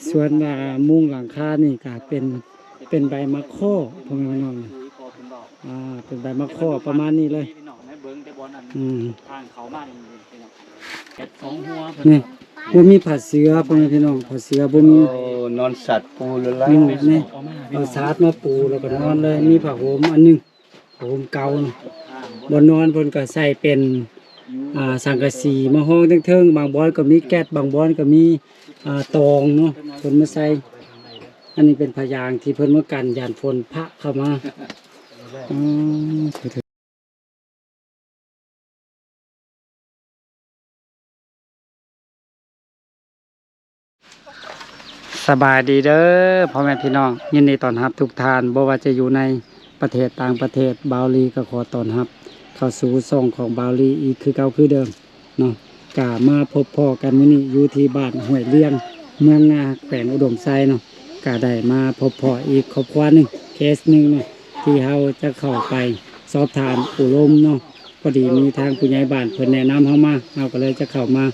ສ່ວນ ອ່າ ມຸງຫຼັງຄານີ້ກະເປັນ ເປັນໃບໝາກຄໍ່ ພໍ່ແມ່ພີ່ນ້ອງ ອ່າ ເປັນໃບໝາກຄໍ່ປະມານນີ້ເລີຍ ອືມ ນີ້ ບໍ່ມີຜ້າເສື່ອ ພໍ່ແມ່ພີ່ນ້ອງ ຜ້າເສື່ອບໍ່ມີ ໂອ້ ນອນສາດປູເລີຍ ນີ້ ນີ້ ເອົາສາດມາປູແລ້ວກໍນອນເລີຍ ມີຜ້າຫົ່ມອັນໜຶ່ງ ຜ້າຫົ່ມເກົ່າ ບ່ອນນອນເພິ່ນກໍໃສ່ເປັນ ອ່າ ສັງກະສີມາຮອງເທິງໆ ບາງບ່ອນກໍມີແກັດ ບາງບ່ອນກໍມີ ອ່າ ຕອງເນາະ ເພິ່ນມາໃສ່ ອັນນີ້ເປັນຜ້າຢາງທີ່ເພິ່ນມາກັນ ຢ້ານຝົນພະເຂົ້າມາ ອືມ ສະບາຍດີເດີພໍ່ແມ່ພີ່ນ້ອງ ຍິນດີຕ້ອນຮັບທຸກທ່ານ ບໍ່ວ່າຈະຢູ່ໃນປະເທດຕ່າງປະເທດ ບ່າວລີກໍຂໍຕ້ອນຮັບເຂົ້າສູ່ຊ່ອງຂອງບ່າວລີອີກຄືເກົ່າຄືເດີມເນາະ. ກະມາພົບພໍ້ກັນມື້ນີ້ຢູ່ທີ່ບ້ານຫ້ວຍລຽງ ເມືອງງາ ແຂວງອຸດົມໄຊເນາະ ກະໄດ້ມາພົບພໍ້ອີກຄອບຄົວໜຶ່ງ ເຄສໜຶ່ງເນາະ ທີ່ເຮົາຈະເຂົ້າໄປສອບຖາມໂອ້ລົມເນາະ. ພໍດີມີທາງຜູ້ໃຫຍ່ບ້ານເພິ່ນແນະນຳເຮົາມາ ເຮົາກໍເລີຍຈະເຂົ້າມາ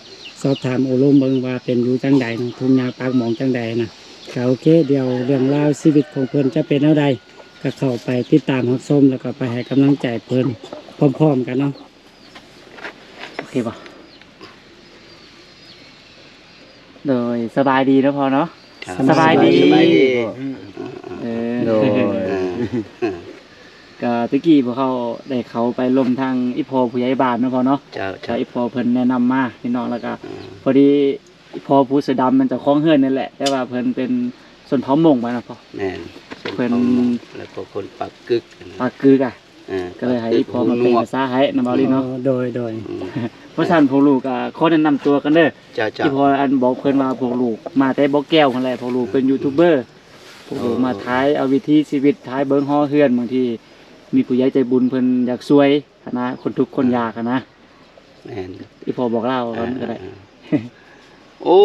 ສອບຖາມໂອ້ລົມເບິ່ງວ່າເປັນຢູ່ຈັ່ງໃດເນາະ ທຸກຍາກປາກໝອງຈັ່ງໃດນະ. ກໍໂອເຄ ດຽວເລື່ອງລາວຊີວິດຂອງເພິ່ນຈະເປັນແນວໃດ ກໍເຂົ້າໄປຕິດຕາມຮັບຊົມ ແລ້ວກໍໄປໃຫ້ກຳລັງໃຈເພິ່ນພ້ອມໆກັນເນາະ. ໂອເຄບໍ່? ໂດຍ ສະບາຍດີເນາະພໍ່ເນາະ. ເຈົ້າ ສະບາຍດີ ສະບາຍດີ. ເອີ ໂດຍ ເອີ ກະແຕ່ກີ້ພວກເຮົາໄດ້ເຂົ້າໄປລົມທາງອີ່ພໍ່ຜູ້ໃຫຍ່ບ້ານເນາະພໍ່ເນາະ. ເຈົ້າ ເຈົ້າ ກະອີ່ພໍ່ເພິ່ນແນະນຳມາພີ່ນ້ອງ ແລ້ວກະ ອືມ ພໍດີ ພໍ່ຜູ້ເສືອດຳແມ່ນເຈົ້າຂອງເຮືອນນີ້ແຫຼະ ແຕ່ວ່າເພິ່ນເປັນຊົນເຜົ່າມົ້ງໄປນະພໍ່. ແມ່ນ ຊົນເຜົ່າມົ້ງ ແລ້ວກໍຄົນປາກກຶກ ປາກກຶກອະ ເອີ ກໍເລີຍໃຫ້ອີ່ພໍ່ມາແປພາສາໃຫ້ນະ ບ່າວລີເນາະ. ໂດຍ ໂດຍ ອືມ ເພາະຊັ້ນພວກລູກກໍຂໍແນະນຳຕົວກັນເດີ. ເຈົ້າ ເຈົ້າ ອີ່ພໍ່ ອັນ ບອກເພິ່ນວ່າພວກລູກມາແຕ່ບໍ່ແກ້ວຫັ້ນແຫຼະ ພວກລູກເປັນຢູທູບເບີ ພວກລູກມາຖ່າຍເອົາວິຖີຊີວິດ ຖ່າຍເບິ່ງຫໍເຮືອນ ບາງທີມີຜູ້ໃຫຍ່ໃຈບຸນເພິ່ນຢາກຊ່ວຍຫັ້ນນະ ຄົນທຸກຄົນຍາກຫັ້ນນະ. ແມ່ນ ອີ່ພໍ່ບອກລາວກ່ອນກໍໄດ້. ເອີ ເອີ ໂອ້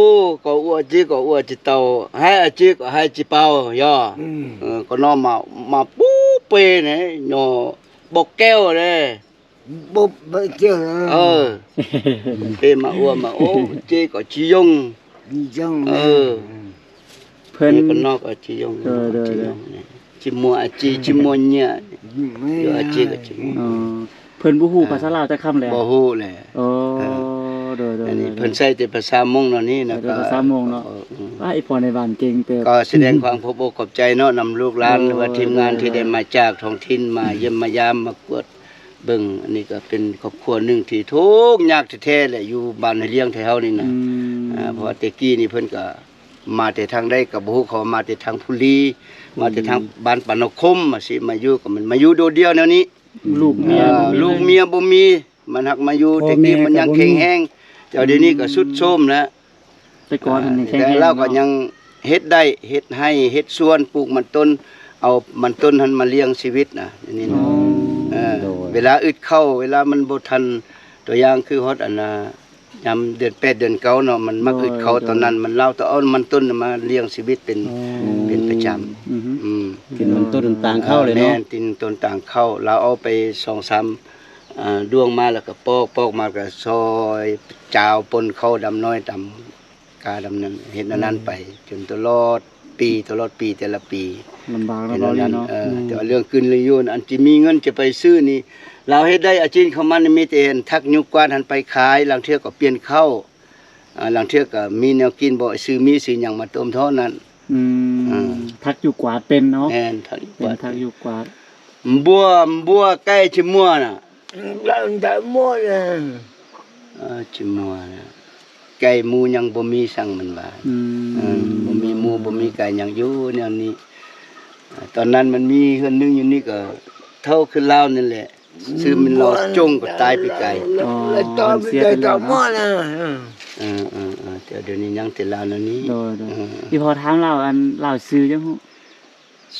ກໍອັວຈິກໍອັວຈິເຕົາ ໃຫ້ອາຈິກໍໃຫ້ຈິເປົາ ຍໍ ອືມ ເອີ ກໍນໍມາ ມາປູເປເນຍ ຍໍບໍ່ແກ້ວເດ້ ບໍ່ ບໍ່ເຈີ ເອີ ເປມາອັວມາໂອ້ ຈິກໍຈິຍົງ ຈິຍົງ ເອີ ເພິ່ນ ເພິ່ນກໍນໍກໍຈິຍົງ ເອີ ເດີ ຈິຍົງ ເດີ ຈິມົວອາຈິ ອືມ ຈິມົວເຍຍ ອືມ ຢູ່ອາຈິກໍຈິມົວ ອໍ ເພິ່ນບໍ່ຮູ້ພາສາລາວຈັກຄຳແຫຼະ ບໍ່ຮູ້ແຫຼະ ໂອ້ ເອີ ໂດຍ ໂດຍ ອັນນີ້ ໂດຍ ເພິ່ນໃຊ້ແຕ່ພາສາມົ້ງເນາະ ນີ້ນະ ໃຊ້ແຕ່ພາສາມົ້ງເນາະ ເອີ ອືມ ອ້າ ອີ່ພໍ່ໃນບ້ານເກັ່ງເຕີບ ກໍສະແດງຄວາມຂອບອົກຂອບໃຈເນາະ ນຳລູກຫຼານ ໂດຍ ຫຼືວ່າທີມງານ ໂດຍ ທີ່ໄດ້ມາຈາກທ້ອງຖິ່ນ ມາ ອືມ ຢ້ຽມມາຢາມ ມາກວດເບິ່ງ ອັນນີ້ກໍເປັນຄອບຄົວໜຶ່ງທີ່ທຸກຍາກແທ້ໆແຫຼະ ຢູ່ບ້ານຫ້ວຍລຽງໄທເຮົານີ້ນະ ອືມ ອ່າ ເພາະວ່າແຕ່ກີ້ນີ້ເພິ່ນກໍ ມາແຕ່ທາງໃດກໍບໍ່ຮູ້ ເຂົາມາແຕ່ທາງພຸລີ ອືມ ມາແຕ່ທາງບ້ານປານາຄົມ ມາຊິມາຢູ່ກໍມັນມາຢູ່ໂດດດຽວແນວນີ້ ລູກເມຍ ເອີ ບໍ່ມີ ລູກເມຍບໍ່ມີ ມັນຫາກມາຢູ່ ພໍ່ແມ່ ແຕ່ກີ້ມັນຍັງ ກໍບໍ່ມີ ແຂງແຮງ ແຕ່ດຽວນີ້ກໍ ອືມ ຊຸດໂຊມແລ້ວ ແຕ່ກ່ອນມັນຍັງແຂງແຮງ ແຕ່ລາວກໍ ເນາະ ຍັງເຮັດໄດ້ ເຮັດໄຮ່ ເຮັດສວນ ປູກມັນຕົ້ນ ເອົາມັນຕົ້ນຫັ້ນມາລ້ຽງຊີວິດນະ ອັນນີ້ນະ ອໍ ເອີ ໂດຍ ເວລາອຶດເຂົ້າ ເວລາມັນບໍ່ທັນ ຕົວຢ່າງຄືຮອດອັນນ່າ ຍາມເດືອນແປດເດືອນເກົ້າເນາະ ມັນມັກອຶດເຂົ້າ ໂດຍ ຕອນນັ້ນ ໂດຍ ມັນລາວຕ້ອງເອົາມັນຕົ້ນມາລ້ຽງຊີວິດເປັນ ອໍ ເປັນປະຈຳ ອືຮຶ ອືມ ກິນມັນຕົ້ນຕາງເຂົ້າເລີຍເນາະ ແມ່ນ ກິນຕົ້ນຕາງເຂົ້າ ລາວເອົາໄປສອງສາມ ອ່າ ດວງມາ ແລ້ວກໍປອກ ປອກມາ ແລ້ວກໍຊອຍ ຈາວ ປົ່ນເຂົ້າດຳນ້ອຍ ດຳ ກາດຳນັ້ນ ເຮັດອັນນັ້ນໄປ ອືມ ຈົນຕະຫຼອດປີ ຕະຫຼອດປີ ແຕ່ລະປີ ລຳບາກເນາະ ເຮັດອັນນັ້ນ ເນາະ ເອີ ອືມ ແຕ່ວ່າເລື່ອງກິນເລື່ອງຢູ່ ອັນທີ່ມີເງິນຈະໄປຊື້ນີ້ ລາວເຮັດໄດ້ອາຊີບຂອງມັນ ມີແຕ່ທັກຍູ້ກວາດຫັ້ນໄປຂາຍ ລາງເທື່ອກໍປ່ຽນເຂົ້າ ອ່າ ລາງເທື່ອກໍມີແນວກິນ ບໍ່ ຊື້ໝີ່ຊື້ຫຍັງມາຕົ້ມເທົ່ານັ້ນ ອືມ ເອີ ທັກຢູ່ກວາດເປັນເນາະ ແມ່ນ ທັກຢູ່ກວາດ ເປັນທັກຢູ່ກວາດ ບົວ ບົວ ໄກ່ຊິມົວນະ ລາວໄດ້ໝົດນະ ເອີ ຊິມົວນະ ໄກ່ໝູຫຍັງບໍ່ມີ ຊ່າງມັນວ່າ ອືມ ເອີ ບໍ່ມີໝູບໍ່ມີໄກ່ຫຍັງ ຢູ່ແນວນີ້ ເອີ ຕອນນັ້ນມັນມີເຮືອນໜຶ່ງຢູ່ນີ້ ກໍເຖົ້າຄືລາວນີ້ແຫຼະ ຊື່ແມ່ນລາວຈົງ ກໍຕາຍປີກາຍ ອໍ ເພິ່ນເສຍໄປແລ້ວເນາະ ເອີ ເອີ ເອີ ແຕ່ດຽວນີ້ຍັງແຕ່ລາວແນວນີ້ ໂດຍ ໂດຍ ເອີ ອີ່ພໍ່ຖາມລາວ ອັນລາວຊື່ຫຍັງ?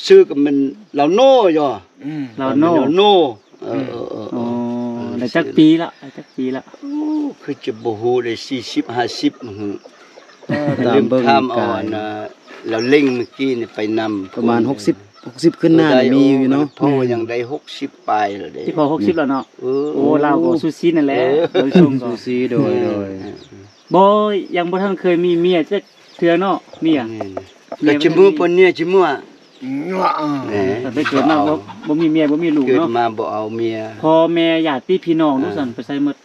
ຊື່ກໍແມ່ນລາວໂນຢູ່ ອືມ ລາວໂນ ລາວໂນ ເອີ ອືມ ເອີ ເອີ ອໍ ເອີ ໄດ້ຈັກປີລະ ໄດ້ຈັກປີລະ? ໂອ້ ຄືຈະບໍ່ຮູ້ເດ້ ສີ່ສິບ ຫ້າສິບ ຫື ເອີ ຕາມເບິ່ງ ລືມຖາມເອົາ ກາຍ ອັນນ່າ ລາວເລັງມື້ກີ້ນີ້ໄປນຳ ປະມານ ພຸ້ນ ຫົກສິບ ຫົກສິບຂຶ້ນໜ້ານີ້ມີຢູ່ເນາະ ເອີ ໄດ້ ໂອ້ ພໍ່ຍັງໄດ້ຫົກສິບປາຍແລ້ວເດ້ ອີ່ພໍ່ຫົກສິບແລ້ວເນາະ ເອີ ໂອ້ ລາວກໍສູສີນັ້ນແຫຼະ ເອີ ໂດຍ ສູສີ ໂດຍ ໂດຍ ເອີ ບໍ່ ຍັງບໍ່ທັນເຄີຍມີເມຍຈັກ ເທື່ອເນາະເມຍ ແມ່ນ ກໍຊິມື້ປານນີ້ຊິມື້ ເອີ ແມ່ນ ຕັ້ງແຕ່ເກີດມາບໍ່ ບໍ່ມີເມຍບໍ່ມີລູກ ເກີດ ເນາະ ມາບໍ່ເອົາເມຍ ພໍ່ແມ່ຍາດຕິພີ່ນ້ອງ ອ່າ ລູກຊັ້ນໄປໃສໝົດ?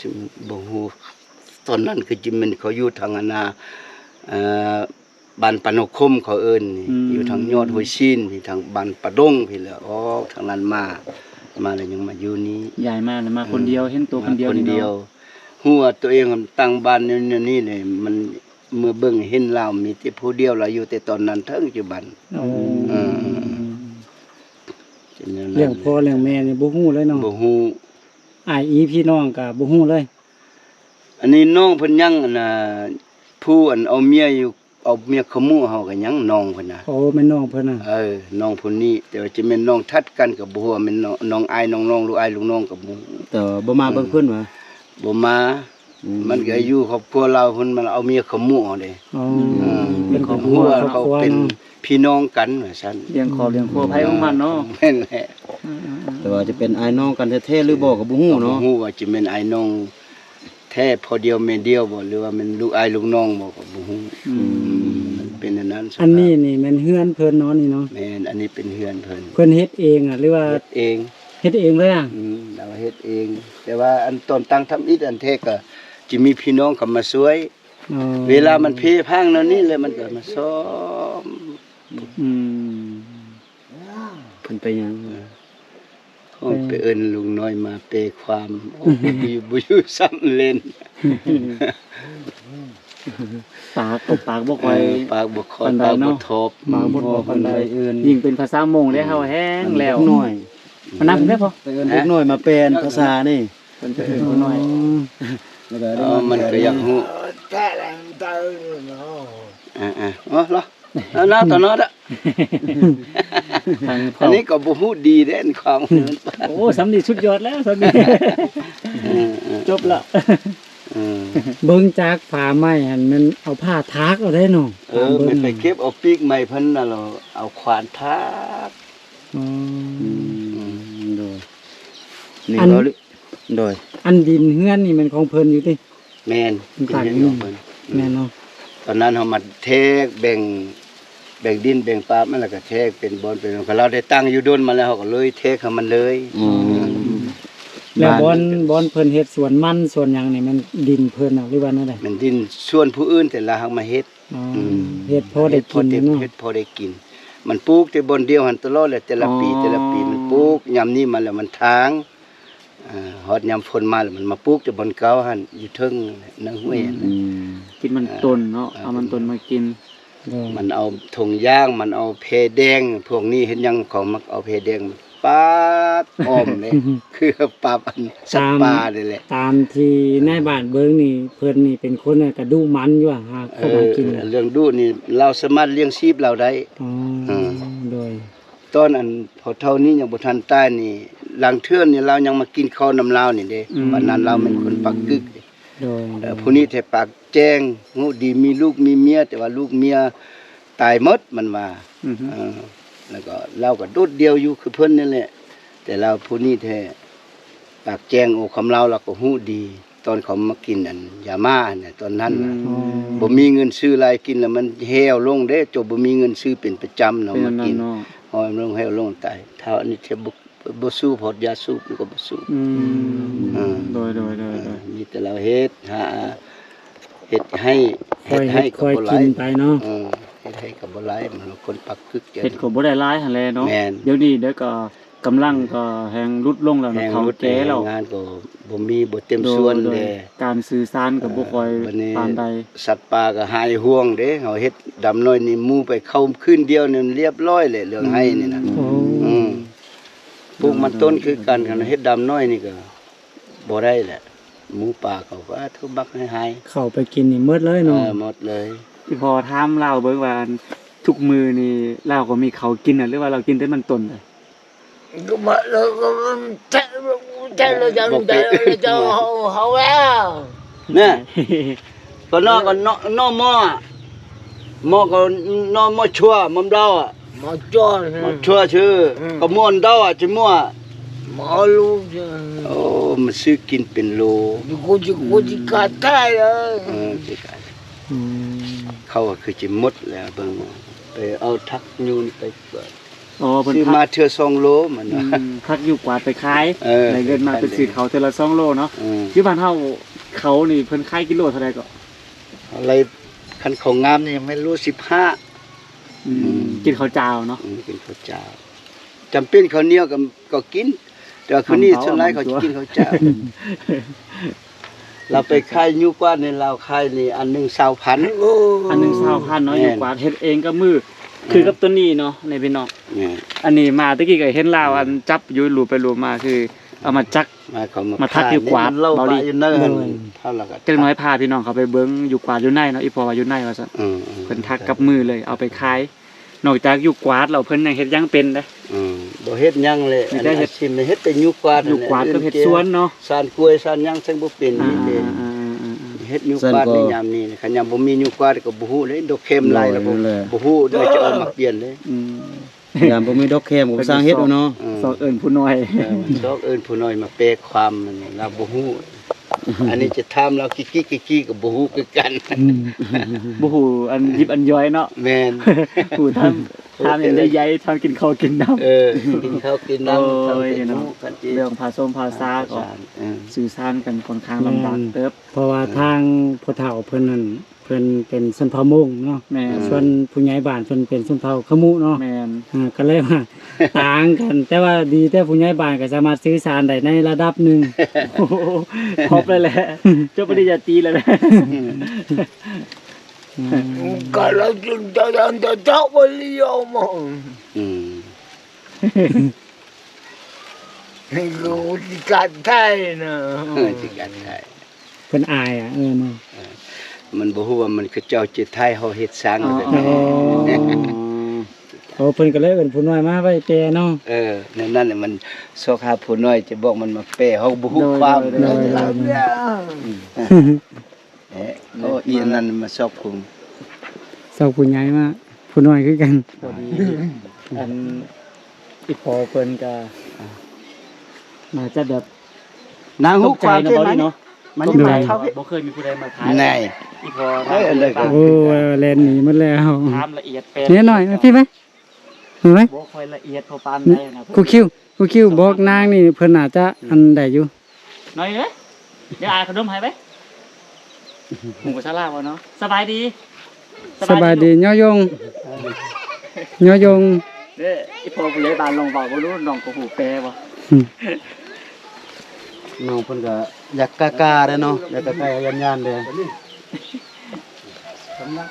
ອືມ ບໍ່ຮູ້ ຕອນນັ້ນຄືຊິແມ່ນເຂົາຢູ່ທາງອັນນ່າ ເອີ ບ້ານປານຫົວຄົມເຂົາເອີ້ນນີ້ ອືມ ຢູ່ທາງຍອດຫ້ວຍຊີນ ຢູ່ທາງບ້ານປາດົງພີ້ແຫຼະ ອອກທາງນັ້ນມາ ມາແລ້ວຍັງມາຢູ່ນີ້ ຍ້າຍມາແລ້ວມາຄົນດຽວ ເຫັນໂຕຄົນດຽວ ມາຄົນດຽວ ນີ້ເນາະ ຮູ້ວ່າຕົວເອງຕັ້ງບ້ານຢູ່ນີ້ແຫຼະ ມັນເມື່ອເບິ່ງເຫັນລາວມີແຕ່ຜູ້ດຽວ ລາວຢູ່ແຕ່ຕອນນັ້ນເຖິງປັດຈຸບັນ ໂອ້ ເອີ ເປັນແນວນັ້ນ ລ້ຽງພໍ່ລ້ຽງແມ່ນີ້ບໍ່ຮູ້ເລີຍເນາະ ບໍ່ຮູ້ ອ້າຍອີພີ່ນ້ອງກໍບໍ່ຮູ້ເລີຍ ອັນນີ້ນ້ອງເພິ່ນຍັງ ອັນນ່າ ຜູ້ອັນເອົາເມຍຢູ່ ເອົາເມຍເຂົ້າໝູ່ເຮົາກໍຍັງ ນ້ອງເພິ່ນນະ ໂອ້ ແມ່ນນ້ອງເພິ່ນນະ ເອີ ນ້ອງຜູ້ນີ້ ແຕ່ວ່າຈະແມ່ນນ້ອງຖັດກັນກໍບໍ່ຮູ້ວ່າແມ່ນນ້ອງ ນ້ອງອ້າຍນ້ອງນ້ອງ ລູກອ້າຍລູກນ້ອງກໍບໍ່ຮູ້ ແຕ່ວ່າບໍ່ມາເບິ່ງເພິ່ນຫວາ? ບໍ່ມາ ອືມ ມັນກໍຢູ່ຄອບຄົວລາວພຸ້ນ ມັນເອົາເມຍເຂົ້າໝູ່ເດ້ ອໍ ເອີ ເປັນຄອບຄົວ ເຂົາເປັນພີ່ນ້ອງກັນວ່າຊັ້ນ ລ້ຽງຄອບລ້ຽງຄົວ ອືມ ໃຜຂອງມັນເນາະ ແມ່ນແຫຼະ ອືມໆໆ ແຕ່ວ່າຈະເປັນອ້າຍນ້ອງກັນແທ້ໆ ຫຼືບໍ່ກໍບໍ່ຮູ້ເນາະ ກໍບໍ່ຮູ້ວ່າຈະແມ່ນອ້າຍນ້ອງ ແທ້ພໍ່ດຽວແມ່ດຽວບໍ່ ຫຼືວ່າແມ່ນລູກອ້າຍລູກນ້ອງບໍ່ກໍບໍ່ຮູ້ ອືມ ອືມ ມັນເປັນອັນນັ້ນ ອັນນີ້ນີ້ແມ່ນເຮືອນເພິ່ນເນາະນີ້ເນາະ ແມ່ນ ອັນນີ້ເປັນເຮືອນເພິ່ນ ເພິ່ນເຮັດເອງອະ ຫຼືວ່າເຮັດເອງ ເຮັດເອງເລີຍອະ ອືມ ລາວເຮັດເອງ ແຕ່ວ່າອັນຕອນຕັ້ງທຳອິດອັນແທ້ກໍຈະມີພີ່ນ້ອງເຂົ້າມາຊ່ວຍ ອໍ ເວລາມັນເພພັງແນວນີ້ແຫຼະ ມັນກໍມາສ້ອມ ອືມ ເພິ່ນໄປຫຍັງ? ເອີ ໂອ້ ໄປເອີ້ນລຸງນ້ອຍມາແປຄວາມ ໂອ້ ບໍ່ຢູ່ ບໍ່ຢູ່ຊ້ຳເຫຼັ້ນ ປາກກໍປາກບໍ່ຄ່ອຍ ເອີ ປາກບໍ່ຄ່ອຍ ປານໃດເນາະ ປາກບໍ່ທອບ ປາກບໍ່ທອບປານໃດ ເອີ້ນ ຍິ່ງເປັນພາສາມົ້ງເດ້ ເຮົາແຮງແລ້ວ ເດັກນ້ອຍ ມານຳເດ້ພໍ່ ໄປເອີ້ນເດັກນ້ອຍມາແປນພາສານີ້ ເພິ່ນໄປເອີ້ນຜູ້ນ້ອຍ ແລ້ວກໍ ອໍ ມັນກໍຢາກຮູ້ ເອີ ເອີ ເອີ ເນາະ ເນາະ ເນາະ ເນາະ ອັນນີ້ກໍບໍ່ຮູ້ດີເດ້ ຄວາມ ໂອ້ ສ່ຳນີ້ສຸດຍອດແລ້ວ ສ່ຳນີ້ ເອີ ເອີ ຈົບລະ ເອີ ເບິ່ງຈາກຝາໄມ້ຫັ້ນ ແມ່ນເອົາຜ້າຖາກເອົາໄດ້ເນາະ ເອີ ຕາມເບິ່ງ ແມ່ນໄປເກັບເອົາປີກໄມ້ເພິ່ນນະ ແລ້ວເອົາຂວານຖາກ ອືມ ອືມ ໂດຍ ນີ້ ອັນ ໂດຍ ອັນດິນເຮືອນນີ້ແມ່ນຂອງເພິ່ນຢູ່ຕິ? ແມ່ນ ເປັນເຮືອນຂອງເພິ່ນ ແມ່ນເນາະ ຕອນນັ້ນເຮົາມາແທກແບ່ງ ແບ່ງດິນແບ່ງປາມັນ ແລ້ວກໍແທກເປັນບ່ອນເປັນ ລາວໄດ້ຕັ້ງຢູ່ດົນມາແລ້ວ ເຮົາກໍເລີຍແທກໃຫ້ມັນເລີຍ ອືມ ແລ້ວບ່ອນ ບ່ອນເພິ່ນເຮັດສວນມັນສວນຫຍັງນີ້ ແມ່ນດິນເພິ່ນນະ ຫຼືວ່າແນວໃດ? ແມ່ນດິນສວນຜູ້ອື່ນ ແຕ່ລາວຮັກມາເຮັດ ອໍ ເຮັດພໍໄດ້ກິນເນາະ ເຮັດພໍໄດ້ກິນ ມັນປູກແຕ່ບ່ອນດຽວຫັ້ນຕະຫຼອດແຫຼະ ແຕ່ລະປີ ແຕ່ລະປີມັນປູກ ຍາມນີ້ມາແລ້ວມັນຖາງ ເອີ ຮອດຍາມຝົນມາແລ້ວ ມັນມາປູກແຕ່ບ່ອນເກົ່າຫັ້ນ ຢູ່ເທິງໃນຫ້ວຍຫັ້ນ ອືມ ກິນມັນຕົ້ນເນາະ ເອີ ເອົາມັນຕົ້ນມາກິນ ມັນເອົາຖົງຢາງ ມັນເອົາແພແດງ ພວກນີ້ເຮັດຫຍັງ ເຂົາມັກເອົາແພແດງປາດອ້ອມເດ້ ຄືປາບອັນສັດປ່ານີ້ແຫຼະ ຕາມທີ່ນາຍບ້ານເບິ່ງນີ້ ເພິ່ນນີ້ເປັນຄົນກະດຸໝັ່ນຢູ່ຫາ ເອີ ເລື່ອງດຸນີ້ ລາວສາມາດລ້ຽງຊີບລາວໄດ້ ອໍ ເອີ ໂດຍ ຕອນອັນພໍ່ເຖົ້ານີ້ຍັງບໍ່ທັນຕາຍນີ້ ລາງເທື່ອນີ້ລາວຍັງມາກິນເຂົ້ານຳລາວນີ້ເດ້ ອືມ ປານນັ້ນລາວແມ່ນຄົນປາກກຶກ ໂດຍ ເອີ ຜູ້ນີ້ແທ້ປາກແຈ້ງ ຮູ້ດີ ມີລູກມີເມຍ ແຕ່ວ່າລູກເມຍຕາຍໝົດ ມັນວ່າ ອືຮຶ ເອີ ແລ້ວກໍລາວກໍໂດດດ່ຽວຢູ່ຄືເພິ່ນນີ້ແຫຼະ ແຕ່ລາວຜູ້ນີ້ແທ້ປາກແຈ້ງ ໂອ ຄຳລາວລາວກໍຮູ້ດີ ຕອນເຂົາມາກິນອັນຢາມ້າຫັ້ນນະ ຕອນນັ້ນນະ ອືມ ບໍ່ມີເງິນຊື້ຫຼາຍ ກິນແລ້ວມັນແຫ້ວລົງເດ້ ຈົນບໍ່ມີເງິນຊື້ເປັນປະຈຳເນາະ ມາກິນ ແຫ້ວລົງ ແຫ້ວລົງ ຕາຍ ທ້າວອັນນີ້ແທບບໍ່ ບໍ່ສູບ ເພາະຢາສູບມັນກໍບໍ່ສູບ ອືມ ເອີ ໂດຍໆໆ ເອີ ມີແຕ່ລາວເຮັດ ຫາ ເຮັດໄຮ່ ເຮັດໄຮ່ກໍບໍ່ຫຼາຍ ເຮັດໄຮ່ກໍບໍ່ຫຼາຍ ມັນຄົນປາກກຶກ ເຮັດກໍບໍ່ໄດ້ຫຼາຍຫັ້ນແຫຼະເນາະ ແມ່ນ ດຽວນີ້ເດ້ກໍ ກຳລັງກໍແຮ່ງຫຼຸດລົງແລ້ວເນາະ ເຖົ້າແກ່ແລ້ວ ແຮງງານກໍບໍ່ມີ ບໍ່ເຕັມສ່ວນເດ້ ການສື່ສານກໍບໍ່ຄ່ອຍປານໃດ ເອີ ບັດນີ້ສັດປ່າກໍຫາຍຫ່ວງເດ້ ເຮົາເຮັດດຳນ້ອຍນີ້ ໝູໄປເຂົ້າຄືນດຽວນີ້ລຽບຮ້ອຍແຫຼະ ເລື່ອງໄຮ່ນີ້ນະ ອືມ ອືມ ປູກມັນຕົ້ນຄືກັນ ຄັນເຮັດດຳນ້ອຍນີ້ກໍບໍ່ໄດ້ແຫຼະ ໝູປ່າເຂົາກໍຖືກບັກໃຫ້ຫາຍ ເຂົ້າໄປກິນນີ້ໝົດເລີຍເນາະ ເອີ ໝົດເລີຍ ອີ່ພໍ່ຖາມລາວເບິ່ງວ່າ ທຸກມື້ນີ້ລາວກໍມີເຂົ້າກິນນະ ຫຼືວ່າລາວກິນແຕ່ມັນຕົ້ນ? ກໍມາແລ້ວກໍແທ້ແທ້ແລ້ວ ເຈົ້າເຮົາແລ້ວ ນະ ກໍນອກກໍນອກໝໍ້ ໝໍ້ກໍນອກໝໍ້ຊົ່ວ ໝໍ້ເດາວ ໝໍ້ຊົ່ວ ໝໍ້ຊົ່ວຊື່ ອືມ ກໍມ່ວນເດົາອະ ຈະມົວ ໝໍ້ລູກ ໂອ້ ມັນຊື້ກິນເປັນໂລ ໂກຈິໂກຈິກາໄທເອີ ເອີ ຊິກາ ອືມ ເຂົາກໍຄືຊິໝົດແລ້ວ ເບິ່ງ ໄປເອົາຜັກຢູ່ນີ້ໄປກວາດ ອໍ ເພິ່ນ ຊື້ມາເທື່ອສອງໂລມັນ ອືມ ຜັກຢູ່ກວາດໄປຂາຍ ເອີ ໄດ້ເງິນມາ ໄປຂາຍ ໄປຊື້ເຂົ້າເທື່ອລະສອງໂລເນາະ ເອີ ຢູ່ບ້ານເຮົາເຂົ້ານີ້ເພິ່ນຂາຍກິໂລເທົ່າໃດກໍ? ເທົ່າໃດ ຄັນເຂົ້າງາມນີ້ແມ່ນໂລສິບຫ້າ ອືມ ອືມ ກິນເຂົ້າຈ້າວເນາະ ອືມ ກິນເຂົ້າຈ້າວ ຈຳເປັນເຂົ້າໜຽວກໍ ກໍກິນ ແຕ່ວ່າຄົນນີ້ສ່ວນຫຼາຍເຂົາຈະກິນເຂົ້າຈ້າວ ລາວໄປຂາຍຢູ່ກວາດນີ້ ລາວຂາຍນີ້ອັນໜຶ່ງຊາວພັນ ໂອ້ ອັນໜຶ່ງຊາວພັນເນາະ ແມ່ນ ຢູ່ກວາດເຮັດເອງກັບມື ແມ່ນ ຄືກັບຕົວນີ້ເນາະ ນີ້ພີ່ນ້ອງ ແມ່ນ ອັນນີ້ມາແຕ່ກີ້ກໍເຫັນລາວ ແມ່ນ ອັນຈັບຢູ່ ລູບໄປລູບມາ ຄືເອົາມາຈັກ ມາ ເຂົາມາ ມາຖັກຢູ່ກວາດ ເບາຫຼີ ເຮົາລະກໍ ຈັກໜ້ອຍພາພີ່ນ້ອງເຂົາໄປເບິ່ງຢູ່ກວາດຢູ່ໃນເນາະ ອີ່ພໍ່ວ່າຢູ່ໃນວ່າຊັ້ນ ເອີໆ ເພິ່ນຖັກກັບມືເລີຍ ເອົາໄປຂາຍ ນອກຈາກຢູ່ກວາດແລ້ວເພິ່ນຍັງເຮັດຫຍັງເປັນເດ້? ອືມ ບໍ່ເຮັດຫຍັງເລີຍ ອັນນີ້ກໍອາຊີບນີ້ເຮັດແຕ່ຢູ່ກວາດ ຢູ່ກວາດກັບເຮັດສວນເນາະ ສານກ້ວຍສານຫຍັງຊັ້ນບໍ່ເປັນ ອ່າ ມີແຕ່ ອ່າໆໆໆ ເຮັດຢູ່ກວາດໃນຍາມນີ້ ຄັນຍາມບໍ່ມີຢູ່ກວາດກໍບໍ່ຮູ້ເດ້ ດອກແຄມຫຼາຍແລ້ວ ໂດຍ ບໍ່ ບໍ່ຮູ້ເດ້ ຈະອອກມາປ່ຽນເດ້ ອືມ ຍາມບໍ່ມີດອກແຄມກໍບໍ່ຊ່າງເຮັດເນາະ ເອີ ຊອກເອີ້ນຜູ້ນ້ອຍ ເອີ ຊອກເອີ້ນຜູ້ນ້ອຍມາແປຄວາມ ລາວບໍ່ຮູ້ ອັນນີ້ຈະຖາມລາວກິກໆ ກິກໆ ກໍບໍ່ຮູ້ຄືກັນ ອືມ ບໍ່ຮູ້ອັນຢິບອັນຍ່ອຍເນາະ ແມ່ນ ຮູ້ທຳ ທຳອັນໃຫຍ່ໆ ທຳກິນເຂົ້າກິນນ້ຳ ເອີ ກິນເຂົ້າກິນນ້ຳ ໂອ້ຍ ເນາະ ເລື່ອງພາຊົງພາສາກໍ ເອີ ສື່ສານກັນຂ້ອນຂ້າງລຳບາກເຕີບ ເພາະວ່າ ເອີ ທາງພໍ່ເຖົ້າເພິ່ນນັ້ນ ເພິ່ນເປັນຊົນເຜົ່າມົ້ງເນາະ ແມ່ນ ສ່ວນຜູ້ໃຫຍ່ບ້ານເພິ່ນເປັນຊົນເຜົ່າຂະມຸເນາະ ແມ່ນ ອ່າ ກໍເລີຍວ່າຕ່າງກັນ ແຕ່ວ່າດີແຕ່ຜູ້ໃຫຍ່ບ້ານກໍສາມາດສື່ສານໄດ້ໃນລະດັບໜຶ່ງ ໂອ້ໂຫ ຄອບເລີຍແຫຼະ ຈົບປະລິນຍາຕີແລ້ວແຫຼະ ອືມ ກະລະຈິນຕະຍັນຕະທະວະລິໂຍມະ ອືມ ນີ້ຄືຊິການໄທນະ ເອີ ຊິການໄທ ເພິ່ນອາຍອະ ເອີ ມັນ ເອີ ມັນບໍ່ຮູ້ວ່າມັນ ເຂົາເຈົ້າຈະຖ່າຍເຮົາເຮັດຊ່າງ ອໍ ແບບໃດ ອໍ ໂອ້ ເພິ່ນກໍເລີຍເອີ້ນຜູ້ນ້ອຍມາໄວ້ແປເນາະ ເອີ ແນວນັ້ນແຫຼະ ມັນຊອກຫາຜູ້ນ້ອຍຈະບອກມັນມາແປ ເຮົາບໍ່ຮູ້ຄວາມ ໂດຍ ໂດຍ ໂດຍ ອືມ ເອີ ໂອ້ ອີ່ອັນນັ້ນມາຊອກຜູ້ ຊອກຜູ້ໃຫຍ່ມາ ຜູ້ນ້ອຍຄືກັນ ພໍດີ ອັນ ອີ່ພໍ່ເພິ່ນກໍ ອ່າ ໜ້າຈະແບບ ນາງຮູ້ຄວາມ ຕົກໃຈເນາະ ເຈົ້າ ບໍ່ດີເນາະ ມານີ້ ຕົກໃຈ ມາເຂົ້າ ບໍ່ເຄີຍມີຜູ້ໃດມາຖ່າຍ ແນ່ ອີ່ພໍ່ ເອີ ອັນໃດກໍ ໂອ້ ແລ່ນໜີໝົດແລ້ວ ຖາມລະອຽດແປ ເນຍໜ້ອຍ ມາພີ້ໄປ ເຫັນໄໝ? ບໍ່ຄ່ອຍລະອຽດພໍປານໃດນະ ຄູຄິວ ຄູຄິວ ບອກນາງນີ້ ເພິ່ນໜ້າຈະ ອືມ ອັນໃດຢູ່ ໜ້ອຍເອີຍ ດຽວອາຍເອົາຂະໜົມໃຫ້ໄປ ໝູ່ສາລາບໍ່ເນາະ ສະບາຍດີ ສະບາຍດີ ສະບາຍດີ ຍໍຍົງ ຍໍຍົງ ເດ້ ອີ່ພໍ່ຜູ້ໃຫຍ່ບ້ານລອງເວົ້າເບິ່ງດູ ນ້ອງກໍຮູ້ແປບໍ່? ນ້ອງເພິ່ນກໍຢາກກ້າໆເດ້ເນາະ ຢາກກ້າໆຢ້ານໆເດ້ ອືມ ນ້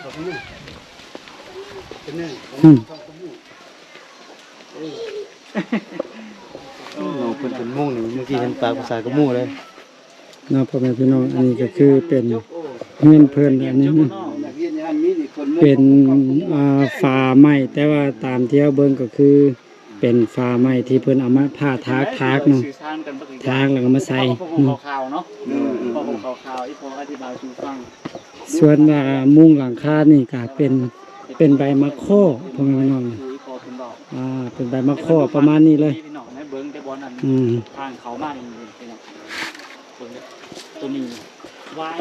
ອງເພິ່ນເປັນມົ້ງນີ້ ເມື່ອກີ້ເຫັນປາກພາສາກະໝູ່ເລີຍ ເນາະ ພໍ່ແມ່ພີ່ນ້ອງ ອັນນີ້ກໍຄືເປັນເຮືອນເພິ່ນ ອັນນີ້ເປັນ ອ່າ ຝາໄມ້ ແຕ່ວ່າຕາມທີ່ເຮົາເບິ່ງກໍຄືເປັນຝາໄມ້ທີ່ເພິ່ນເອົາມາຜ່າຖາກ ຖາກເນາະ ຖາກແລ້ວກໍມາໃສ່ເນາະ ຂາວໆເນາະ ເອີ ຂາວໆ ອີ່ພໍ່ອະທິບາຍສູ່ຟັງ ສ່ວນວ່າມຸງຫຼັງຄານີ້ກໍເປັນ ເປັນໃບໝາກຄໍ່ ພໍ່ແມ່ພີ່ນ້ອງ ອ່າ ເປັນໃບໝາກຄໍ່ປະມານນີ້ເລີຍ ພີ່ນ້ອງໄດ້ເບິ່ງແຕ່ບ່ອນນັ້ນ ອືມ ທາງເຂົ້າມານີ້ພີ່ນ້ອງ ເບິ່ງເດີ ຕົວນີ້ວາຍ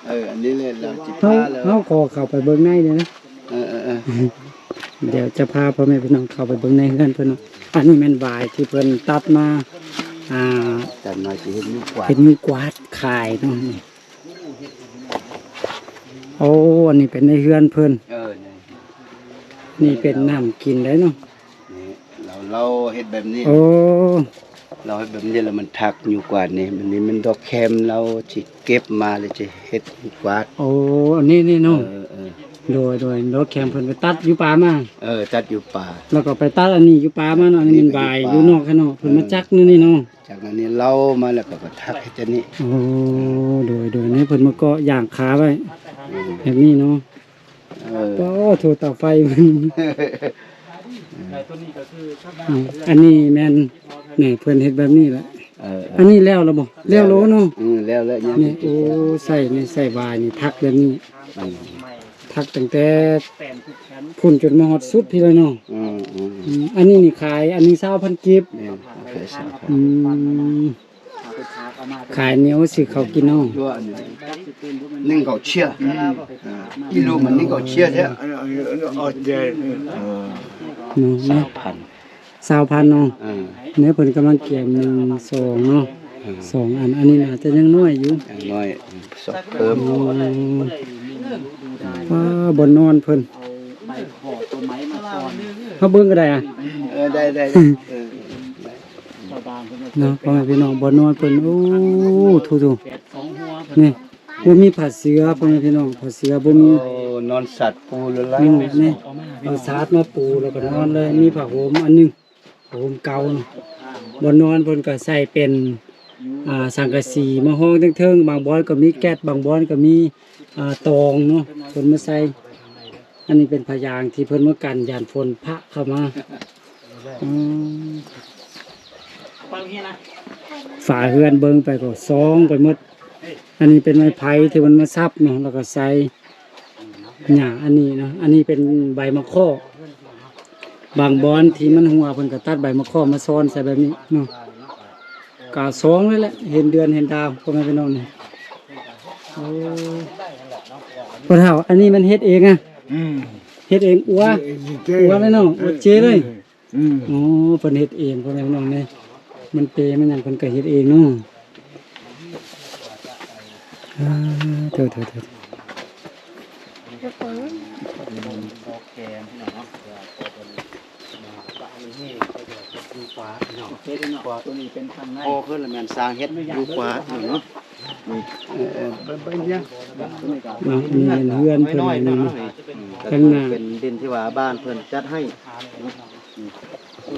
ເອີ ອັນນີ້ແຫຼະ ລາວຊິພາແລ້ວ ເຮົາຂໍເຂົ້າໄປເບິ່ງໃນເດີນະ ເອີໆໆ ດຽວຈະພາພໍ່ແມ່ພີ່ນ້ອງເຂົ້າໄປເບິ່ງໃນເຮືອນເພິ່ນເນາະ ອັນນີ້ແມ່ນວາຍທີ່ເພິ່ນຕັດມາ ອ່າ ຕັດມາຊິເຮັດມີກວາດ ເຮັດມີກວາດຂາຍເນາະ ໂອ້ ອັນນີ້ເປັນໃນເຮືອນເພິ່ນ ເອີ ນີ້ເປັນນ້ຳກິນໄດ້ເນາະ ນີ້ ລາວ ລາວເຮັດແບບນີ້ ໂອ້ ລາວເຮັດແບບນີ້ແລ້ວມັນຖັກຢູ່ກວາດນີ້ ມັນນີ້ມັນດອກແຄມ ລາວຊິເກັບມາແລ້ວຈະເຮັດກວາດ ໂອ້ ອັນນີ້ນີ້ເນາະ ເອີ ເອີ ໂດຍ ໂດຍ ດອກແຄມເພິ່ນໄປຕັດຢູ່ປ່າມາ ເອີ ຕັດຢູ່ປ່າ ແລ້ວກໍໄປຕັດອັນນີ້ຢູ່ປ່າມາເນາະ ອັນນີ້ມັນວາຍຢູ່ນອກຫັ້ນເນາະ ເພິ່ນມາຈັກແນວນີ້ເນາະ ຈາກນັ້ນນີ້ເລົ່າມາແລ້ວກໍ ກໍຖັກເຮັດອັນນີ້ ໂອ້ ໂດຍ ໂດຍ ນີ້ເພິ່ນມາເກາະຢາງຄາໄວ້ ອືມ ແບບນີ້ເນາະ ເອີ ໂອ້ ໂທ ເຕົາໄຟ ອືມ ອັນນີ້ແມ່ນ ນີ້ເພິ່ນເຮັດແບບນີ້ແຫຼະ ເອີ ເອີ ອັນນີ້ແລ້ວແລ້ວບໍ່? ແລ້ວໂລເນາະ ອືມ ແລ້ວແລ້ວ ນີ້ ໂອ້ ໃສ່ ນີ້ໃສ່ວາຍນີ້ ຖັກແບບນີ້ ອືມ ຖັກຕັ້ງແຕ່ພຸ້ນຈົນມາຮອດສຸດພີ້ແລ້ວເນາະ ອືມ ອືມ ອືມ ອັນນີ້ນີ້ຂາຍ ອັນນີ້ຊາວພັນກີບ ແມ່ນ ຂາຍຊາວພັນ ອືມ ຂາຍໜຽວຊື້ເຂົ້າກິນເນາະ ໜຶ່ງເຂົ້າເຊຍ ອີລູມັນໜຶ່ງເຂົ້າເຊຍແທ້ ເນາະ ຊາວພັນ ຊາວພັນເນາະ ເອີ ແນວເພິ່ນກຳລັງກຽມ ໜຶ່ງ ສອງ ເນາະ ເອີ ສອງອັນ ອັນນີ້ໜ້າຈະຍັງນ້ອຍຢູ່ ຍັງນ້ອຍ ສອງເພີ່ມ ອໍ ວ້າ ບ່ອນນອນເພິ່ນ ເຮົາເບິ່ງກໍໄດ້ອະ ເອີ ໄດ້ ໄດ້ ເອີ ເນາະ ພໍ່ແມ່ພີ່ນ້ອງ ບ່ອນນອນເພິ່ນ ໂອ້ ໂທ້ໆ ນີ້ ບໍ່ມີຜ້າເສື່ອ ພໍ່ແມ່ພີ່ນ້ອງ ຜ້າເສື່ອບໍ່ມີ ໂອ້ ນອນສາດປູລະລາຍ ນີ້ ນີ້ ເອົາສາດມາປູ ແລ້ວກໍນອນເລີຍ ມີຜ້າຫົ່ມອັນໜຶ່ງ ຜ້າຫົ່ມເກົ່າເນາະ ບ່ອນນອນເພິ່ນກໍໃສ່ເປັນ ອ່າ ສັງກະສີມາຮອງເທິງໆ ບາງບ່ອນກໍມີແກັດ ບາງບ່ອນກໍມີ ອ່າ ຕອງເນາະ ເພິ່ນມາໃສ່ ອັນນີ້ເປັນຜ້າຢາງທີ່ເພິ່ນມາກັນ ຢ້ານຝົນພະເຂົ້າມາ ອືມ ຝາເຮືອນເບິ່ງໄປກໍຊອງໄປໝົດ ອັນນີ້ເປັນໄມ້ໄຜ່ທີ່ເພິ່ນມາສັບເນາະ ແລ້ວກໍໃສ່ຫຍ້າອັນນີ້ເນາະ ອັນນີ້ເປັນໃບມະຄໍ້ ບາງບ່ອນທີ່ມັນຮົ່ວ ເພິ່ນກໍຕັດໃບມະຄໍ້ມາຊ້ອນໃສ່ແບບນີ້ເນາະ ກະຊອງເລີຍແຫຼະ ເຫັນເດືອນເຫັນດາວ ພໍ່ແມ່ພີ່ນ້ອງນີ້ ໂອ້ ພໍ່ເຖົ້າ ອັນນີ້ມັນເຮັດເອງອະ? ອືມ ເຮັດເອງ ອົວ ເຮັດເອງ ອົວເລີຍເນາະ ເອີ ອົວເຈເລີຍ ອືມ ອໍ ເພິ່ນເຮັດເອງ ພໍ່ແມ່ພີ່ນ້ອງເອີຍ ມັນເປມັນຫຍັງເພິ່ນກໍເຮັດເອງເນາະ ອ່າ ໂທ ໂທ ໂທ ຢູ່ຂວາ ພີ່ນ້ອງ ໂອເຄ ພີ່ນ້ອງ ໂຕນີ້ເປັນທາງໃນ ພໍເພິ່ນລະແມ່ນສ້າງເຮັດຢູ່ຂວາ ເນາະ ນີ້ ເອີ ເອີ ເບິ່ງ ເບິ່ງ ເບິ່ງ ເນາະ ນີ້ເຮືອນເພິ່ນ ນີ້ ທາງໜ້າ ເປັນດິນທີ່ວ່າບ້ານເພິ່ນຈັດໃຫ້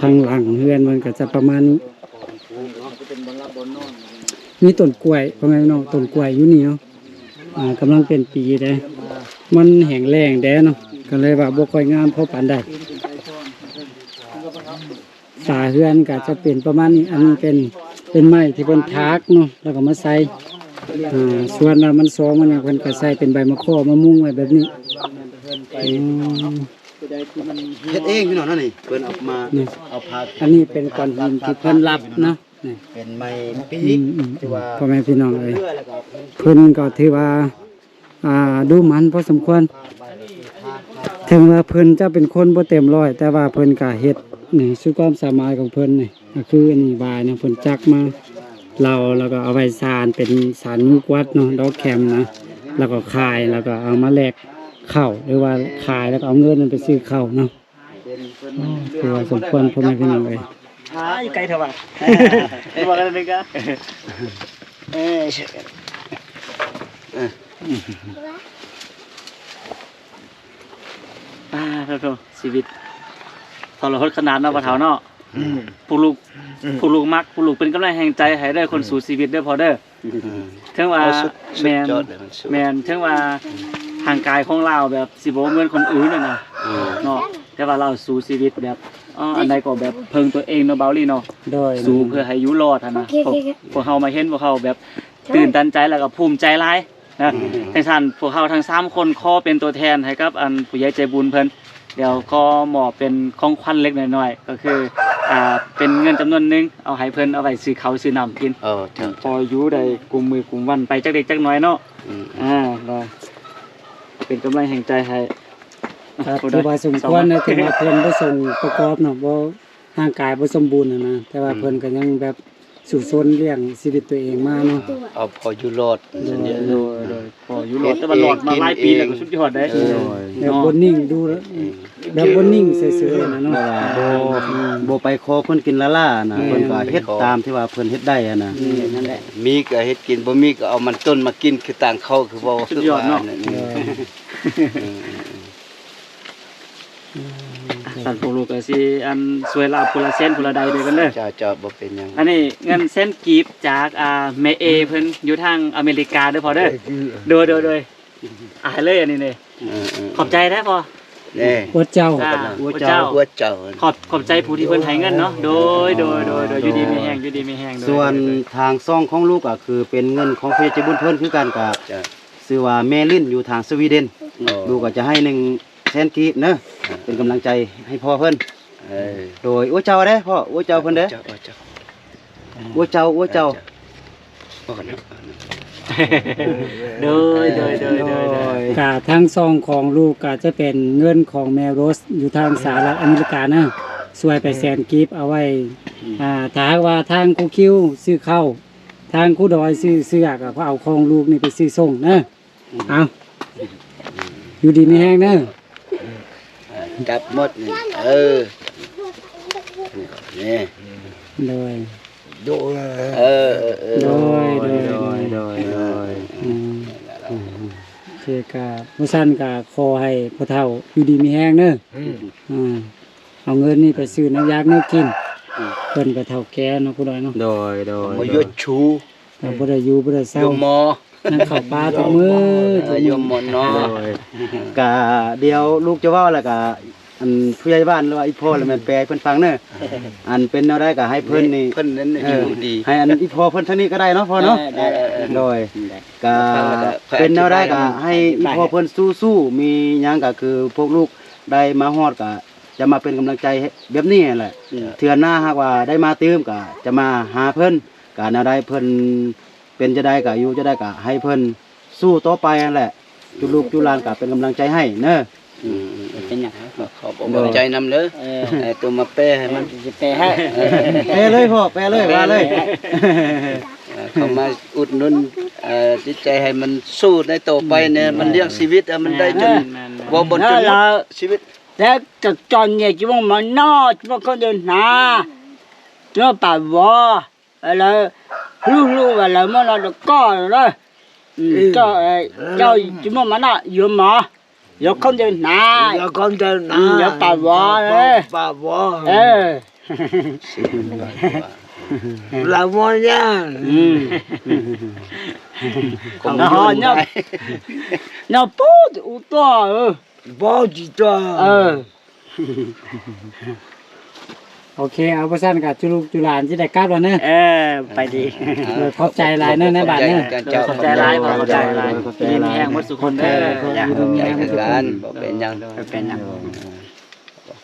ທາງຫຼັງເຮືອນມັນກໍຈະປະມານນີ້ ມີຕົ້ນກ້ວຍ ພໍ່ແມ່ພີ່ນ້ອງ ຕົ້ນກ້ວຍຢູ່ນີ້ເນາະ ອ່າ ກຳລັງເປັນປີເດ້ ມັນແຫ້ງແລ້ງແດ່ເນາະ ກໍເລີຍວ່າບໍ່ຄ່ອຍງາມພໍປານໃດ ຝາເຮືອນກໍຈະເປັນປະມານນີ້ ອັນນີ້ເປັນ ເປັນໄມ້ທີ່ເພິ່ນຖາກເນາະ ແລ້ວກໍມາໃສ່ ອ່າ ສ່ວນວ່າມັນຊອງມັນຫຍັງ ເພິ່ນກໍໃສ່ເປັນໃບມະຄໍ້ມາມຸງໄວ້ແບບນີ້ ອືມ ເຮັດເອງພີ່ນ້ອງເນາະ ນີ້ເພິ່ນເອົາມາ ນີ້ ເອົາຜ້າ ອັນນີ້ເປັນກ້ອນຫີນທີ່ເພິ່ນລັບເນາະ ນີ້ ເປັນໄມ້ປີ ອືມ ອືມ ທີ່ວ່າ ອືມ ພໍ່ແມ່ພີ່ນ້ອງເອີຍ ເພິ່ນກໍຖືວ່າ ອ່າ ດຸໝັ່ນພໍສົມຄວນ ເຖິງວ່າເພິ່ນຈະເປັນຄົນບໍ່ເຕັມຮ້ອຍ ແຕ່ວ່າເພິ່ນກະເຮັດໃນສຸດຄວາມສາມາດຂອງເພິ່ນນີ້ ກໍຄືອັນນີ້ຫວາຍນະ ເພິ່ນຈັກມາເຫຼົາ ແລ້ວກໍເອົາໄວ້ສານ ເປັນສານງູກວັດເນາະ ດອກແຄມນະ ແລ້ວກໍຂາຍ ແລ້ວກໍເອົາມາແລກເຂົ້າ ຫຼືວ່າຂາຍ ແລ້ວກໍເອົາເງິນນັ້ນໄປຊື້ເຂົ້າເນາະ. ໂອ້ ຖືວ່າສົມຄວນ ພໍ່ແມ່ພີ່ນ້ອງເອີຍ ໄກແທ້ວ່າ ວ່າກັນເປັນກະ ເອີ ເອີ ອ່າ ໂທ ໂທ ຊີວິດທໍລະຫົດຂະໜາດເນາະ ພໍ່ເຖົ້າເນາະ ອືມ ພວກລູກ ອືມ ພວກລູກມັກ ພວກລູກເປັນກຳລັງແຮງໃຈໃຫ້ເດີ ຄົນ ອືມ ສູ້ຊີວິດເດີພໍ່ເດີ. ອືມ ເຖິງວ່າ ໂອ້ ສຸດ ແມ່ນ ສຸດຍອດເລີຍ ມັນສູ້ ແມ່ນ ເຖິງວ່າຮ່າງກາຍຂອງລາວແບບຊິບໍ່ເໝືອນຄົນອື່ນຫັ້ນນະ ອືມ ເນາະ ແຕ່ວ່າລາວສູ້ຊີວິດແບບ ເອີ ອັນໃດກໍແບບເພິ່ງຕົວເອງເນາະ ເບົາລີເນາະ ໂດຍ ສູ້ເພື່ອໃຫ້ຢູ່ລອດຫັ້ນນະ ໂອເຄ ພວກ ໂອເຄ ພວກເຮົາມາເຫັນພວກເຮົາແບບ ໂດຍ ຕື່ນຕັນໃຈ ແລ້ວກໍພູມໃຈຫຼາຍ ນະ ອືມ ຈັ່ງຊັ້ນ ພວກເຮົາທັງສາມຄົນຂໍເປັນຕົວແທນໃຫ້ກັບ ອັນ ຜູ້ໃຫຍ່ໃຈບຸນເພິ່ນ ດຽວຂໍມອບເປັນຂອງຂວັນເລັກໆນ້ອຍໆ ກໍຄື ອ່າ ເປັນເງິນຈຳນວນໜຶ່ງ ເອົາໃຫ້ເພິ່ນເອົາໄວ້ຊື້ເຂົ້າຊື້ນ້ຳກິນ ເອີ ເຈົ້າ ພໍຢູ່ໄດ້ກຸມມື້ກຸມວັນໄປຈັກເລັກຈັກນ້ອຍເນາະ ອືມ ອ່າ ເປັນກຳລັງແຮງໃຈໃຫ້ ກໍຖືວ່າສົມຄວນນະ ເຖິງວ່າເພິ່ນບໍ່ສົມປະກອບເນາະ ບໍ່ ຮ່າງກາຍບໍ່ສົມບູນຫັ້ນນະ ແຕ່ວ່າ ອືມ ເພິ່ນກໍຍັງແບບສູ້ຊົນລ້ຽງຊີວິດຕົວເອງມາເນາະ ເອົາພໍຢູ່ລອດ ໂດຍ ໂດຍ ໂດຍ ພໍຢູ່ລອດ ແຕ່ວ່າລອດມາຫຼາຍປີແລ້ວກໍສຸດຍອດເດ້ ໂດຍ ແບບບໍ່ນິ່ງດູ ເອີ ແບບບໍ່ນິ່ງເສີຍໆນະເນາະ ບໍ່ ບໍ່ໄປຂໍເພິ່ນກິນລ້າໆນະ ແມ່ນ ເພິ່ນກໍເຮັດຕາມທີ່ວ່າເພິ່ນເຮັດໄດ້ຫັ້ນນະ ແມ່ນ ນັ້ນແຫຼະ ມີກໍເຮັດກິນ ບໍ່ມີກໍເອົາມັນຕົ້ນມາກິນ ຄືຕ່າງເຂົາ ຄືເວົ້າ ສຸດຍອດເນາະ ຄືວ່ານັ້ນ ເອີ ອືມ ອືມ ອືມ ອືມ ຊັ້ນພວກລູກກໍຊິ ອັນ ຊ່ວຍລາວຜູ້ລະແສນຜູ້ລະໃດເດີກັນເດີ ເຈົ້າ ເຈົ້າ ບໍ່ເປັນຫຍັງ ອັນນີ້ເງິນແສນກີບຈາກ ອ່າ ແມ່ເອເພິ່ນຢູ່ທາງອາເມລິກາເດີພໍ່ເດີ ໂດຍ ໂດຍ ໂດຍ ອາຍເລີຍອັນນີ້ເດ້ ເອີ ເອີ ຂອບໃຈເດີພໍ່ ເດ້ ອວດເຈົ້າ ອາ ອວດເຈົ້າ ອວດເຈົ້າ ຂອບ ຂອບໃຈຜູ້ທີ່ເພິ່ນໃຫ້ເງິນເນາະ ໂດຍ ໂດຍ ໂດຍ ໂດຍ ຢູ່ດີມີແຮງ ຢູ່ດີມີແຮງ ໂດຍ ສ່ວນທາງຊ່ອງຂອງລູກກໍຄືເປັນເງິນຂອງຜູ້ໃຫຍ່ໃຈບຸນເພິ່ນຄືກັນ ກໍ ເຈົ້າ ຊື່ວ່າແມ່ລິນ ຢູ່ທາງສະວີເດັນ ໂອ້ ລູກກໍຈະໃຫ້ໜຶ່ງແສນກີບເນີ ເປັນກຳລັງໃຈໃຫ້ພໍ່ເພິ່ນ ເອີ ໂດຍ ອວດເຈົ້າເດ້ພໍ່ ອວດເຈົ້າເພິ່ນເດ້ ເຈົ້າ ເຈົ້າ ເຈົ້າ ອວດເຈົ້າ ອວດເຈົ້າ ເຈົ້າ ໂດຍ ໂດຍ ໂດຍ ໂດຍ ໂດຍ ກະທັງຊ່ອງຂອງລູກກະຈະເປັນເງິນຂອງແມ່ໂຣສຢູ່ທາງສະຫະລັດອາເມລິການະ ຊ່ວຍໄປແສນກີບ ເອົາໄວ້ ອືມ ອ່າ ຖ້າຫາກວ່າທາງຄູຄິວຊື້ເຂົ້າ ທາງຄູດອຍຊື້ເສື້ອ ກະເອົາຂອງລູກນີ້ໄປຊື້ສົ່ງເດີ. ເອົາ ຢູ່ດີມີແຮງເດີ ຈັບໝົດນີ້ ເອີ ນີ້ ໂດຍ ໂດຍ ເອີ ເອີ ເອີ ໂດຍ ໂດຍ ໂດຍ ໂດຍ ໂດຍ ອືມ ອືມ ໂອເຄ ກະ ບໍ່ຊັ້ນກະຂໍໃຫ້ພໍ່ເຖົ້າຢູ່ດີມີແຮງເດີ ອືມ ອືມ ເອົາເງິນນີ້ໄປຊື້ນ້ຳຢາກແນວກິນ ອືມ ເພິ່ນກະເຖົ້າແກ່ເນາະ ຜູ້ດອຍເນາະ ໂດຍ ໂດຍ ບໍ່ຢຸດຊູ ບໍ່ໄດ້ຢູ່ບໍ່ໄດ້ເຊົາ ຢູ່ໝໍ ນັ່ງເຂົ້າປ່າທຸກມື້ ເອີ ຢູ່ໝໍເນາະ ໂດຍ ກະດຽວລູກຈະເວົ້າ ແລ້ວກະ ອັນຜູ້ໃຫຍ່ບ້ານ ຫຼືວ່າອີ່ພໍ່ ແລ້ວແມ່ນແປໃຫ້ເພິ່ນຟັງເດີ ອັນເປັນແນວໃດກະໃຫ້ເພິ່ນນີ້ ເພິ່ນນັ້ນ ເອີ ໃຫ້ອັນອີ່ພໍ່ເພິ່ນທາງນີ້ກະໄດ້ເນາະ ພໍ່ເນາະ ເອີ ເອີ ເອີ ໂດຍ ກະເປັນແນວໃດກະໃຫ້ອີ່ພໍ່ເພິ່ນສູ້ໆ ມີຫຍັງກະຄືພວກລູກໄດ້ມາຮອດກະ ຈະມາເປັນກຳລັງໃຈໃຫ້ແບບນີ້ຫັ້ນແຫຼະ ອືມ ເທື່ອໜ້າຫາກວ່າໄດ້ມາຕື່ມກະຈະມາຫາເພິ່ນ ກະແນວໃດເພິ່ນເປັນຈັ່ງໃດກະຢູ່ຈັ່ງໃດກະໃຫ້ເພິ່ນສູ້ຕໍ່ໄປຫັ້ນແຫຼະ ຈຸລູກຈຸຫຼານກະເປັນກຳລັງໃຈໃຫ້ເນີ ອືມ ເປັນຫຍັງ ຂອບ ຂອບໃຈນຳເດີ ເອີ ເອີ ໂຕມາແປໃຫ້ມັນ ຊິແປໃຫ້ ເອີ ແປເລີຍພໍ່ ແປເລີຍ ແປເລີຍ ວ່າເລີຍ ເອີ ເຂົ້າມາອຸດໜູນ ເອີ ຈິດໃຈໃຫ້ມັນສູ້ໃນຕໍ່ໄປແນ່ ອືມ ມັນລ້ຽງຊີວິດ ເອີ ມັນໄດ້ຈົນ ແມ່ນ ເວົ້າບໍ່ຈົນໝົດຊີວິດ ແລ້ວຈະຈອນເຍຈິມອງມານອ ຈິມອງຄົນເດີນຫາ ເນາະປາວໍ ແລ້ວລູກໆວ່າແລ້ວມານອດກອນເດີ ອືມ ເຈົ້າ ເຈົ້າຈິມອງມານອ ຢູ່ໝໍ ຢູ່ຄົນເດີນຫາ ຢູ່ຄົນເດີນຫາ ອືມ ຢູ່ປາວໍເດີ ປາວໍ ເອີ ລາວມອນຍາ ອືມ ເນາະ ເນາະ ເນາະ ປູດອຸຕົວ ເອີ ບໍ່ຈິຕົວ ເອີ ໂອເຄ ເອົາ ບໍ່ຊັ້ນກະຈຸລູກຈຸຫຼານຊິໄດ້ກັບແລ້ວເນີ ເອີ ໄປດີ ເອີ ຂອບໃຈຫຼາຍເນີ ນາຍບ້ານເນີ ຂອບໃຈຫຼາຍ ຂອບໃຈຫຼາຍ ຂອບໃຈຫຼາຍ ດີມີແຮງໝົດສູ່ຄົນເດີ ຂອບໃຈຄືກັນ ບໍ່ເປັນຫຍັງ ບໍ່ເປັນຫຍັງ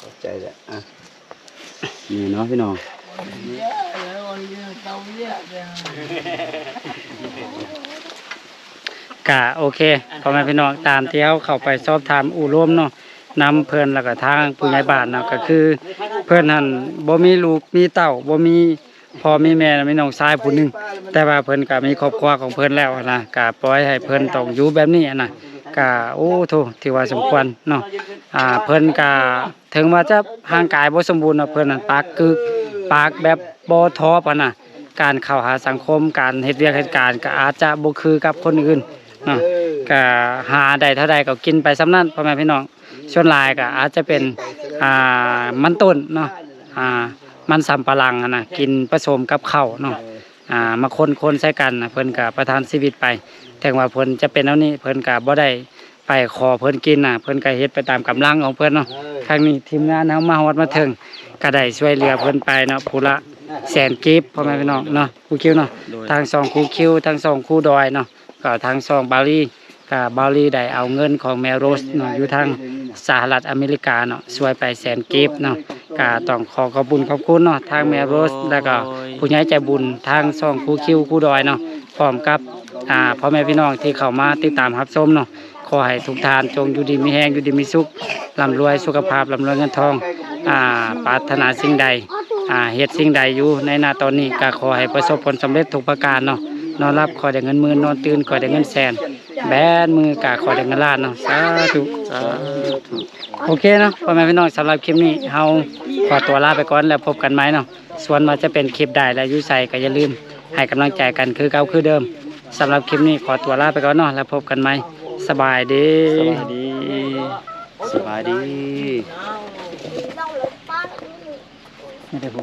ຂອບໃຈ ອ່ະ ນີ້ເນາະພີ່ນ້ອງ ກະໂອເຄ ພໍ່ແມ່ພີ່ນ້ອງ ຕາມທີ່ເຮົາເຂົ້າໄປສອບຖາມໂອ້ລົມເນາະ ນຳເພິ່ນ ແລ້ວກະທາງຜູ້ໃຫຍ່ບ້ານເນາະ ກະຄືເພິ່ນຫັ້ນບໍ່ມີລູກມີເຕົ້າ ບໍ່ມີພໍ່ມີແມ່ ມີນ້ອງຊາຍຜູ້ໜຶ່ງ ແຕ່ວ່າເພິ່ນກະມີຄອບຄົວຂອງເພິ່ນແລ້ວຫັ້ນນະ ກະປ່ອຍໃຫ້ເພິ່ນຕ້ອງຢູ່ແບບນີ້ຫັ້ນນະ ກະ ໂອ້ໂທ້ ຖືວ່າສົມຄວນເນາະ ອ່າ ເພິ່ນກະ ເຖິງວ່າຈະຮ່າງກາຍບໍ່ສົມບູນເນາະ ເພິ່ນນັ້ນປາກກຶກ ປາກແບບບໍ່ທອບຫັ້ນນະ ການເຂົ້າຫາສັງຄົມ ການເຮັດວຽກເຮັດການກະອາດຈະບໍ່ຄືກັບຄົນອື່ນເນາະ ກະຫາໄດ້ເທົ່າໃດກໍກິນໄປສ່ຳນັ້ນ ພໍ່ແມ່ພີ່ນ້ອງ ສ່ວນຫຼາຍກະອາດຈະເປັນ ອ່າ ມັນຕົ້ນເນາະ ອ່າ ມັນສຳປະຫຼັງຫັ້ນນະ ກິນປະສົມກັບເຂົ້າເນາະ ອ່າ ມາຄົນໆໃສ່ກັນນະ ເພິ່ນກະປະທັງຊີວິດໄປ ເຖິງວ່າເພິ່ນຈະເປັນແນວນີ້ ເພິ່ນກະບໍ່ໄດ້ ໄປຂໍເພິ່ນກິນນະ ເພິ່ນກະເຮັດໄປຕາມກຳລັງຂອງເພິ່ນເນາະ ເອີ ຄັ້ງນີ້ທີມງານເຮົາມາຮອດມາເຖິງ ກະໄດ້ຊ່ວຍເຫຼືອເພິ່ນໄປເນາະ ຜູ້ລະແສນກີບ ພໍ່ແມ່ພີ່ນ້ອງເນາະ ຄູຄິວເນາະ ໂດຍ ທາງຊ່ອງຄູຄິວ ທາງຊ່ອງຄູດອຍເນາະ ກໍທາງຊ່ອງບາວລີ ກະບາວລີໄດ້ເອົາເງິນຂອງແມ່ໂຣສເນາະ ຢູ່ທາງສະຫະລັດອາເມລິກາເນາະ ຊ່ວຍໄປແສນກີບເນາະ ກະຕ້ອງຂໍຂອບບຸນຂອບຄຸນເນາະ ທາງແມ່ໂຣສ ແລ້ວກໍຜູ້ໃຫຍ່ໃຈບຸນ ທາງຊ່ອງຄູຄິວ ຄູດອຍເນາະ ພ້ອມກັບ ອ່າ ພໍ່ແມ່ພີ່ນ້ອງທີ່ເຂົ້າມາຕິດຕາມຮັບຊົມເນາະ ຂໍໃຫ້ທຸກທ່ານຈົ່ງຢູ່ດີມີແຮງ ຢູ່ດີມີສຸກ ລ່ຳລວຍສຸຂະພາບ ລ່ຳລວຍເງິນທອງ ອ່າ ປາດຖະໜາສິ່ງໃດ ອ່າ ເຮັດສິ່ງໃດຢູ່ໃນນະຕອນນີ້ ກະຂໍໃຫ້ປະສົບຜົນສຳເລັດທຸກປະການເນາະ ນອນຫຼັບຂໍໄດ້ເງິນໝື່ນ ນອນຕື່ນຂໍໄດ້ເງິນແສນ ແບນມືກະຂໍໄດ້ເງິນລ້ານເນາະ ສາທຸ ສາທຸ ໂອເຄເນາະ ພໍ່ແມ່ພີ່ນ້ອງ ສຳລັບຄລິບນີ້ເຮົາຂໍຕົວລາໄປກ່ອນ ແລ້ວພົບກັນໃໝ່ເນາະ ສ່ວນວ່າຈະເປັນຄລິບໃດ ແລະ ຢູ່ໃສກໍຢ່າລືມໃຫ້ກຳລັງໃຈກັນຄືເກົ່າຄືເດີມ. ສຳລັບຄລິບນີ້ຂໍຕົວລາໄປກ່ອນເນາະ ແລ້ວພົບກັນໃໝ່. ສະບາຍດີ. ສະບາຍດີ. ສະບາຍດີ. ມີແຕ່ຜູ້